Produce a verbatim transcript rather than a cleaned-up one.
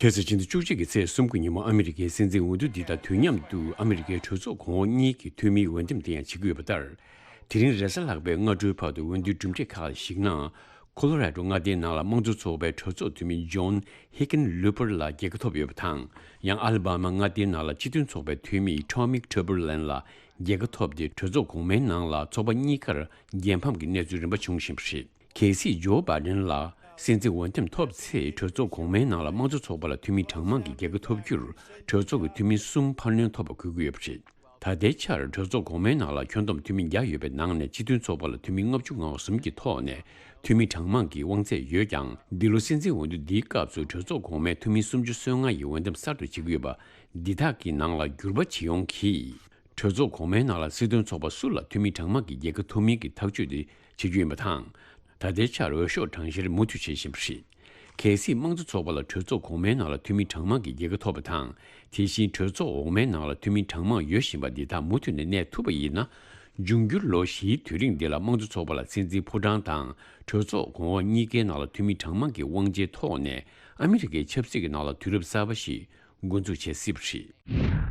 ཁ་སང་ཕྱི་ཟླ་བཅུ་གཅིག་གི་ཚེས་སུམ་ཅུ་ཉིན་མོ་ཨ་མི་རི་ཀའི་སྲིད་འཛིན་འོས་བསྡུ་འདི་དང་དུས་མཉམ་དུ་ཨ་མི་རི་ཀའི་གྲོས་ཚོགས་གོང་འོག་གཉིས་ཀྱི་འཐུས་མིའི་འོས་འདེམས་དེ་ཡང་བྱེད་ཀྱི་ཡོད་པ་ལྟར། དེ་རིང་རེས་གཟའ་ལྷག་པའི་སྔ་དྲོའི་བར་དུ་འོས་བསྡུའི་གྲུབ་འབྲས་ཁག་ལ་གཞིགས་ན། ཁོ་ལོ་ར་ཌོ་མངའ་སྡེའི་ནང་ལ་དམངས་གཙོ་ཚོགས་པའི་གྲོས་ཚོགས་འཐུས་མི་ཇོན་ཧི་ཀན་ལུ་པར་ལ་རྒྱལ་ཁ་ཐོབ་ཡོད་པ་དང་། ཡང་ཨ་ལ་བྷ་མ་མངའ་སྡེའི་ནང་ལ་སྤྱི་མཐུན་ཚོགས་པའི་འཐུས་མི་ཊོ་མིག་ཊར་བར་ལན་ལ་རྒྱལ་ཁ་ཐོབ་སྟེ། གྲོས་ཚོགས་གོང་མའི་ནང་ལ་ཚོགས་པ་གཉིས་ཀར་རྒྱལ་ཕམ་གྱི་གནས་ཚུལ་རིམ་པ་བྱུང་བཞིན་པ་རེད། གལ་སྲིད་ཇོ་བྷ་ཌེན་ལ་སྲིད་འཛིན་འོས་འདེམས་ཐོབ་ཚེ། གྲོས་ཚོགས་གོང་མའི་ནང་ལ་དམངས་གཙོ་ཚོགས་པ་ལ་འཐུས་མི་གྲངས་མང་གི་རྒྱལ་ཁ་ཐོབ་རྒྱུར། གྲོས་ཚོགས་ཀྱི་འཐུས་མི་གསུམ་འཕར་སྣོན་ཐོབ་པ་དགོས་ཀྱི་ཡོད་པ་རེད། ད་ལྟའི་ཆར་གྲོས་ཚོགས་གོང་མའི་ནང་ལ་ཁྱོན་བསྡོམས་འཐུས་མི་བརྒྱ་ཡོད་པའི་ནང་ནས་སྤྱི་མཐུན་ཚོགས་པ་ལ་འཐུས་མི་ལྔ་བཅུ་ང་གསུམ་གྱི་ཐོག་ནས་འཐུས་མི་གྲངས་མང་གི་དབང་ཚད་ཡོད་ཀྱང་། འདི་ལོ་སྲིད་འཛིན་འོས་བསྡུ་འདིའི་སྐབས་སུ་གྲོས་ཚོགས་གོང་མའི་འཐུས་མི་སུམ་ཅུ་སོ་ལྔ་ཡི་འོས་འདེམས་གསར་དུ་བྱེད་ཀྱི་ཡོད་པ་འདི་དག་གི་ནང་ལ་འགྱུར་བ་ཇི་ཡོང་གིས། གྲོས་ཚོགས་གོང་མའི་ནང་ལ་སྲིད་དོན་ཚོགས་པ་སུ་ལ་འཐུས་མི་གྲངས་མང་གི་རྒྱལ་ཁ་ཐོབ་མིན་གྱི་ཐག་གཅོད་དེ་བྱེད་རྒྱུ་ཡིན་པ་དང་། ད་ལྟའི་ཆར་འོས་ཤོག་གྲངས་བཤེར་མུ་མཐུད་བྱེད་བཞིན་པ་རེད། གལ་སྲིད་དམངས་གཙོ་ཚོགས་པ་ལ་གྲོས་ཚོགས་གོང་མའི་ནང་ལ་འཐུས་མི་གྲངས་མང་གི་རྒྱལ་ཁ་ཐོབ་པ་དང་། དེ་བཞིན་གྲོས་ཚོགས་འོག་མའི་ནང་ལ་འཐུས་མི་གྲངས་མང་ཡོད་བཞིན་པ་འདི་དག་མུ་མཐུད་ནས་གནས་ཐུབ་པ་ཡིན་ན། འབྱུང་འགྱུར་ལོ་བཞིའི་དུས་རིང་འདི་ལ་དམངས་གཙོ་ཚོགས་པ་ལ་སྲིད་འཛིན་ཕོ་བྲང་དང་། གྲོས་ཚོགས་གོང་འོག་གཉིས་ཀའི་ནང་ལ་འཐུས་མི་གྲངས་མང་གི་དབང་ཆའི་ཐོག་ནས། ཨ་མི་རི་ཀའི་ཆབ་སྲིད་ཀྱི་ནང་ལ་དུས་རབས་གསར་པ་ཞིག་འགོ་འཛུགས་བྱེད་སྲིད་པ་རེད།